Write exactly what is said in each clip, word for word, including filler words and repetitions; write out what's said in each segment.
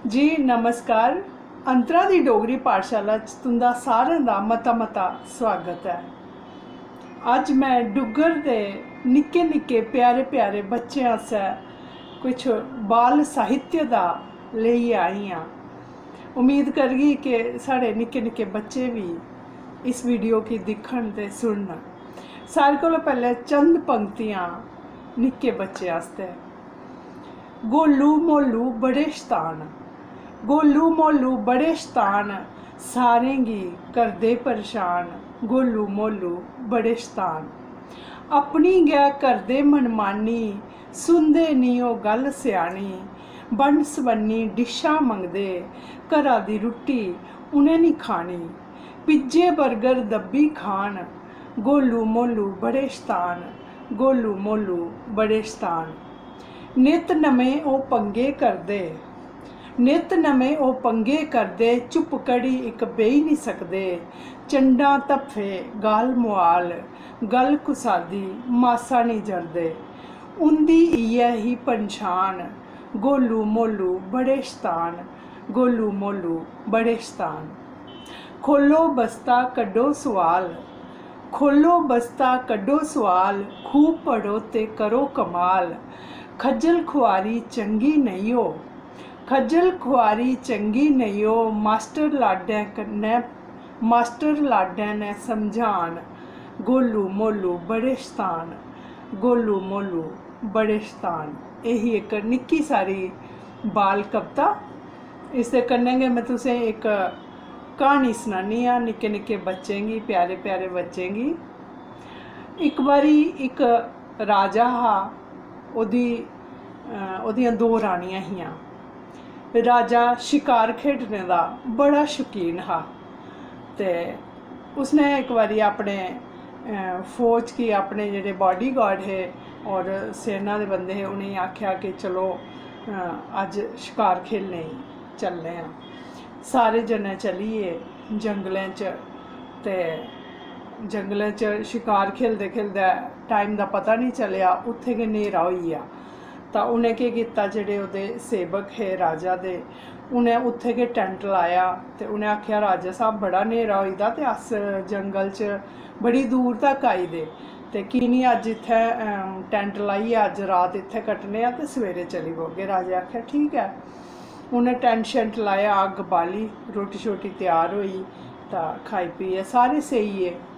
जी नमस्कार, अंतरा दी डोगरी पाठशाला च तुं'दा सारें दा मता मता स्वागत ऐ। अज्ज में डुग्गर दे निक्के निक्के प्यारे प्यारे बच्चें आस्तै कुछ बाल साहित्य दा लेइयै आई आं। उम्मीद करगी कि साढ़े निक्के निक्के बच्चे बी इस वीडियो गी दिक्खन ते सुनन। सारें कोला पैह्लें चंद पंक्तियां निक्के बच्चे आस्तै। गोलू मोलू बड़े शतान, गोलू मोलू बड़े शतान, सारें गी करदे परेशान। गोलू मोलू बड़े शतान, अपनी गै करदे मनमानी, सुनदे निं ओह् गल्ल स्यानी। बन्न सबन्नी डिशां मंगदे, घरा दी रुट्टी उ'नें निं खानी। पिज्जे बर्गर दब्बी खान, गोलू मोलू बड़े शतान, गोलू मोलू बड़े शतान। नित नमें ओह् पंगे करदे, नित नमें ओह् पंगे करदे, चुप्प घड़ी इक बेही निं सकदे। चंडां धफ्फे गाल मुआल, गल्ल कुसा दी मासा निं जरदे। उं'दी इ'यै ही पंछान, गोलू मोलू बड़े शतान, गोलू मोलू बड़े शतान। खोलो बस्ता कड्ढो सोआल, खोलो बस्ता कड्ढो सोआल, खूब पढ़ो ते करो कमाल। खज्जल खुआरी चंगी नेईं ओ, खज्जल खुआरी चंगी नेईं ओ, मास्टर लाडै कन्नै, मास्टर लाडै ने समझान। गोलू मोलू बड़े शतान, गोलू मोलू बड़े शतान। एही इक निक्की सारी बाल कविता। इसदे कन्नै गै में तुसें इक क्हानी सनानी आं निक्के निक्के बच्चें गी, प्यारे प्यारे बच्चें गी। इक बारी इक राजा हा, ओह्दी, अ, ओह्दियां दो रानियां हियां। राजा शकार खेढने दा बड़ा शौकीन हा ते उसने इक बारी अपने, अ, फौज गी, अपने जेह्ड़े बॉडीगार्ड हे और सेना दे बंदे हे, उ'नेंगी आखेआ कि चलो, अ, अज्ज शकार खेलने गी चलने आं। सारे जने चली गे जंगलें च ते जंगलें च शकार खेलदे खेलदे टाइम दा पता निं चलेआ, उत्थें गै न्हेरा होई गेआ। तां उ'नें केह् कीता, जेह्ड़े ओह्दे सेवक हे राजा दे, उ'नें उत्थें गै टैंट लाया ते उ'नें आखेआ, "राजा साह्ब, बड़ा न्हेरा होई दा ते अस जंगल च बड़ी दूर तक आई दे, ते की निं अज्ज इत्थें, अम, टैंट लाइयै अज्ज रात इत्थें कट्टने आं ते सवेरे चली पौगे।" राजा आखेआ, "ठीक ऐ।" उ'नें टैंट शैंट लाया, अग्ग बाली, रोटी शोटी त्यार होई, तां खाई पियै सारे सेई गे।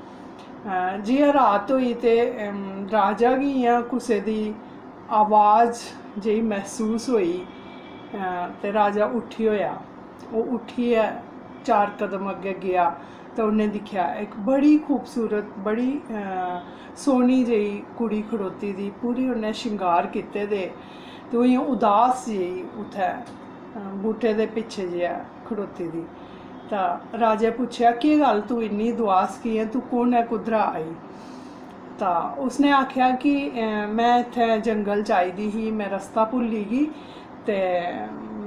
अं, जि'यां रात होई ते, अम, राजा गी इ'यां कुसै दी आवाज जेही मसूस होई, अं, ते राजा उट्ठी होएआ। ओह् उट्ठियै चार कदम अग्गें गेआ ते उ'न्नै दिक्खेआ इक बड़ी खूबसूरत, बड़ी, अं, सोह्नी जेही कुड़ी खड़ोती दी, पूरी उ'न्नै श्रृंगार कीते दे, ते ओह् इ'यां उदास जेही उत्थै, अं, बूह्टे दे पिच्छे जेहा खड़ोती दी। तां राजा पुच्छेआ, "केह् गल्ल, तूं इन्नी दुआस की ऐं? तूं कु'न ऐ, कुद्धरा आई?" तां उसने आखेआ कि, "अं, में इत्थै जंगल च आई दी ही, में रस्ता भुल्ली गेई ते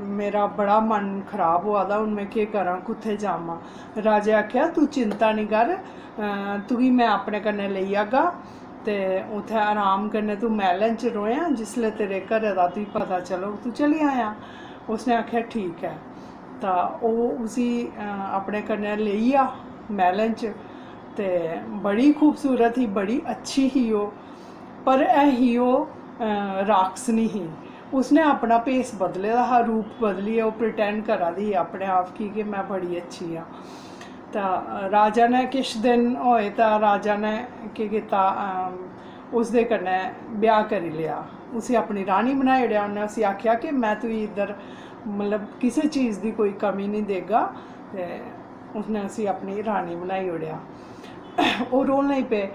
मेरा बड़ा मन खराब होआ दा, हून में केह् करां, कुत्थै जावां?" राजा आखेआ, "तूं चिंता निं कर, अं, तुगी में अपने कन्नै लेई जागा ते उत्थै अराम कन्नै तूं मैह्लें च रौहेआं, जिसलै तेरे घरै दा तुगी पता चलग, तूं चली जायां।" उसने आखेआ, "ठीक ऐ।" तां ओह् उसी, अं, अपने कन्नै लेई गेआ मैह्लें च, ते बड़ी खूबसूरत ही, बड़ी अच्छी ही ओह्, पर ऐ ही ओह्, अं, राक्षसनी ही। उसने अपना भेस बदले दा हा, रूप बदलियै ओह् प्रिटेंड करा दी ही अपने आप गी कि में बड़ी अच्छी आं। तां राजा ने किश दिन होए तां राजा ने केह् कीता, अम, उसदे कन्नै ब्याह् करी लेआ। उसी अपनी रानी बनाई ओड़ेआ। उन्नै उसी आखेआ कि में तुगी इद्धर, मतलब, किसै चीज़ दी कोई कमी निं देगा। ते उसने उसी अपनी रानी बनाई ओड़ेआ। ओह् रोन लगी पे।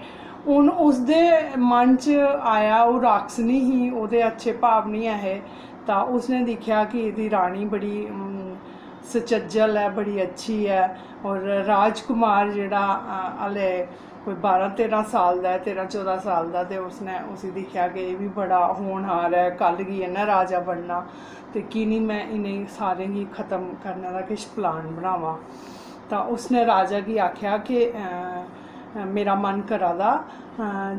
हून उसदे मन च आया, ओह् राक्षसनी ही, ओह्दे अच्छे भाव निं ऐ हे। तां उसने दिक्खेआ कि एह्दी रानी बड़ी, अम, सचज्जल ऐ, बड़ी अच्छी ऐ। और राजकुमार जेह्ड़ा, अ, हले कोई बारां तेरां साल दा ऐ, तेरां चौदां साल दा, ते उसने उसी दिक्खेआ कि एह् बी बड़ा होनहार ऐ, कल गी इ'न्नै राजा बनना, ते की निं में इ'नें सारें गी खत्म करने दा किश प्लान बनावां। तां उसने राजा गी आखेआ कि, अ, "मेरा मन करा दा, अ,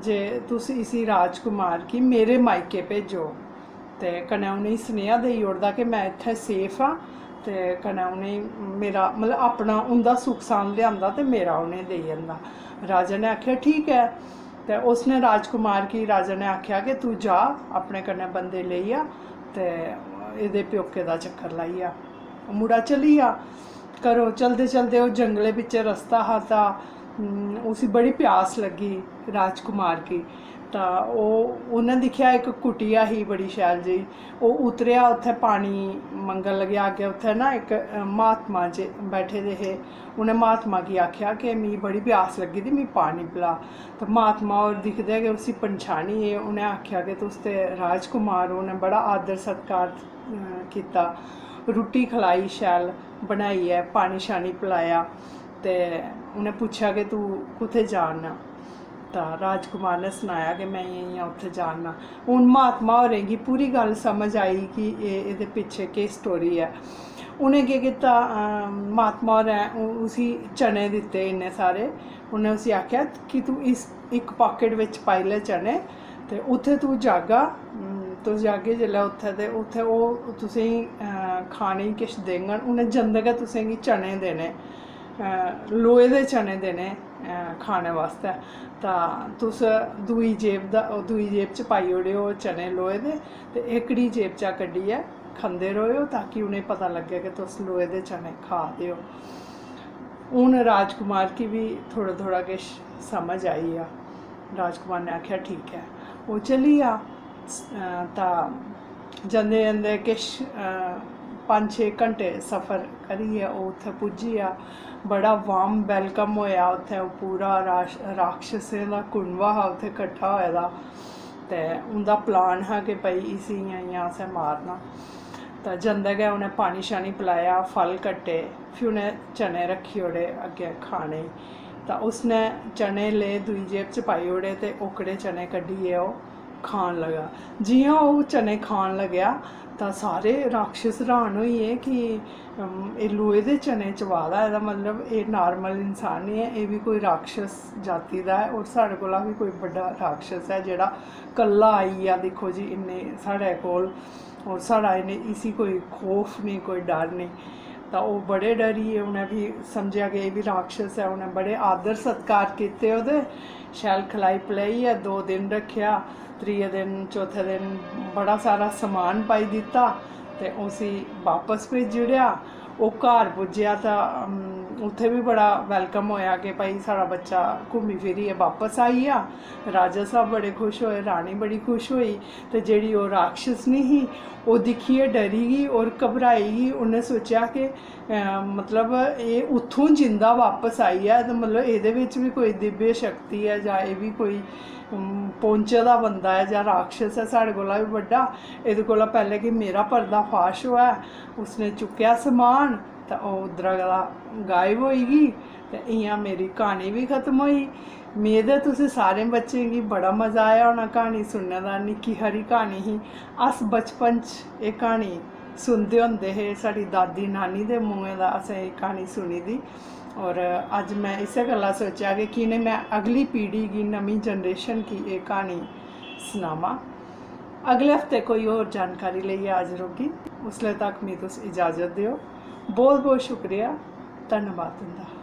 जे तुस इसी राजकुमार गी मेरे मायके भेजो।" ते कन्नै उ'नेंगी सनेहा देई ओड़दा कि में इत्थै सेफ आं, ते कन्नै उ'नेंगी मेरा, मतलब, अपना उं'दा सुख सांद लेआंदा ते मेरा उ'नेंगी देई जंदा। राजा ने आखेआ, "ठीक ऐ।" ते उसने राजकुमार गी, राजा ने आखेआ कि "तू जा, अपने कन्नै बंदे लेई आ ते एह्दे प्योके दा चक्कर लाई आ।" मुड़ा चली गेआ घरों। चलदे चलदे ओह् जंगलै बिच्च रस्ता हा, तां, उम, उसी बड़ी प्यास लग्गी राजकुमार गी। तां ओह्, उ'न्नै दिक्खेआ इक कुटिया ही बड़ी शैल जेही। ओह् उतरेआ, उत्थै पानी मंगन लग्गेआ। अग्गें उत्थै ना इक, अ, महात्मा जे बैठे दे हे। उ'नें महात्मा गी आखेआ कि "मिगी बड़ी प्यास लग्गी दी, मिगी पानी पला।" ते महात्मा होर दिखदे गै उसी पंछानी गे। उ'नें आखेआ कि "तुस ते राजकुमार ओ।" उ'नें बड़ा आदर सत्कार, अ, कीता, रुट्टी खलाई शैल बनाइयै, पानी शानी पलाया। ते उ'नें पुच्छेआ कि "तूं कुत्थै जा'रना?" तां राजकुमार ने सनाया कि "में इ'यां इ'यां उत्थै जा'रना।" हून महात्मा होरें गी पूरी गल्ल समझ आई कि एह्, एह्दे पिच्छें केह् स्टोरी ऐ। उ'नें केह् कीता, अम, महात्मा होरें उ-, उसी चने दित्ते इन्ने सारे। उ'नें उसी आखेआ कि "तूं इस इक पाकेट बिच पाई लै चने, ते उत्थै तूं जागा, अम, तुस जागे जेल्लै उत्थै, ते उत्थै ओह् तुसेंगी, अ, खाने गी किश देङन।" उ'नें जंदे गै तुसेंगी चने देने, अ, लोहे दे चने देने, अ, खाने बास्तै। तां तुस दूई जेब दा, दूई जेब च पाई ओड़ेओ चने लोहे दे, ते एह्कड़ी जेब चा कड्ढियै खंदे र'वेओ, ताकि उ'नेंगी पता लग्गै कि तुस लोहे दे चने खा दे ओ। हून राजकुमार गी बी थोह्ड़ा थोह्ड़ा किश समझ आई गेआ। राजकुमार ने आखेआ, "ठीक ऐ।" ओह् चली गेआ। तां जंदे जंदे किश, अ, पंज छे घैंटे सफर करियै ओह् उत्थै पुज्जी गेआ। बड़ा वार्म वैलकम होएआ उत्थै। ओह् पूरा राश-, राक्षसें दा कुनबा हा उत्थै कट्ठा होए दा। ते उं'दा प्लान हा कि भई इसी इ'यां इ'यां असें मारना। तां जंदे गै उ'नें पानी शानी पलाया, फल कट्टे, फ्ही उ'नें चने रक्खी ओड़े अग्गें खाने गी। तां उसने चने ले दूई जेब च पाई ओड़े ते ओकड़े चने कड्ढियै ओह् खान लगा। जि'यां ओह् चने खान लगेआ तां सारे राक्षस र्हान होई गे कि, अम, "एह् लोहे दे चने चबा दा, एह्दा मतलब एह् नार्मल इंसान निं ऐ, एह् बी कोई राक्षस जाति दा ऐ, होर साढ़े कोला बी कोई बड्डा राक्षस ऐ जेह्ड़ा कल्ला आई गेआ, दिक्खो जी, इन्ने साढ़े कोल, होर साढ़ा इन्ने, इसी कोई खौफ निं, कोई डर निं।" तां ओह् बड़े डरी गे। उ'नें बी समझेआ कि एह् बी राक्षस ऐ। उ'नें बड़े आदर सत्कार कीते ओह्दे, शैल खलाई पलाइयै दो दिन रक्खेआ। त्रिये दिन, चौथे दिन बड़ा सारा समान पाई दित्ता ते उसी बापस भेजी ओड़ेआ। ओह् घर पुज्जेआ तां, अम, उत्थै बी बड़ा वैलकम होएआ कि भाई साढ़ा बच्चा घूमी फिरियै बापस आई गेआ। राजा साहब बड़े खुश होए, रानी बड़ी खुश होई। ते जेह्ड़ी ओह् राक्षसनी ही, ओह् दिक्खियै डरी गेई होर घबराई गेई। उ'न्नै सोचेआ कि, अ, मतलब, एह् उत्थूं जिंदा बापस आई ऐ ते मतलब एह्दे बिच बी कोई दिव्य शक्ति ऐ जां एह् बी कोई, अम, पहुंचे दा बंदा ऐ जां राक्षस ऐ साढ़े कोला बी बड्डा। एह्दे कोला पैह्लें कि मेरा पर्दाफाश होऐ। उसने चुक्केआ समान ते ओह् उद्धरा दा गायब होई गेई। ते इ'यां मेरी क्हानी बी खत्म होई। मेद ऐ तुसें सारें बच्चें गी बड़ा मज़ा आया होना क्हानी सुनने दा। निक्की हारी क्हानी ही, अस बचपन च एह् क्हानी सुनदे होंदे हे, साढ़ी दादी नानी दे मुंहै दा असें एह् क्हानी सुनी दी। होर अज्ज में इस्सै गल्ला सोचेआ कि कि'यां में अगली पीढ़ी गी, नमीं जनरेशन गी एह् क्हानी सनावां। अगले हफ्ते कोई होर जानकारी लेइयै हाजर होगी। उसले तक मी तुस इजाज़त देओ। बहुत बहुत शुक्रिया, धन्नबाद तुं'दा।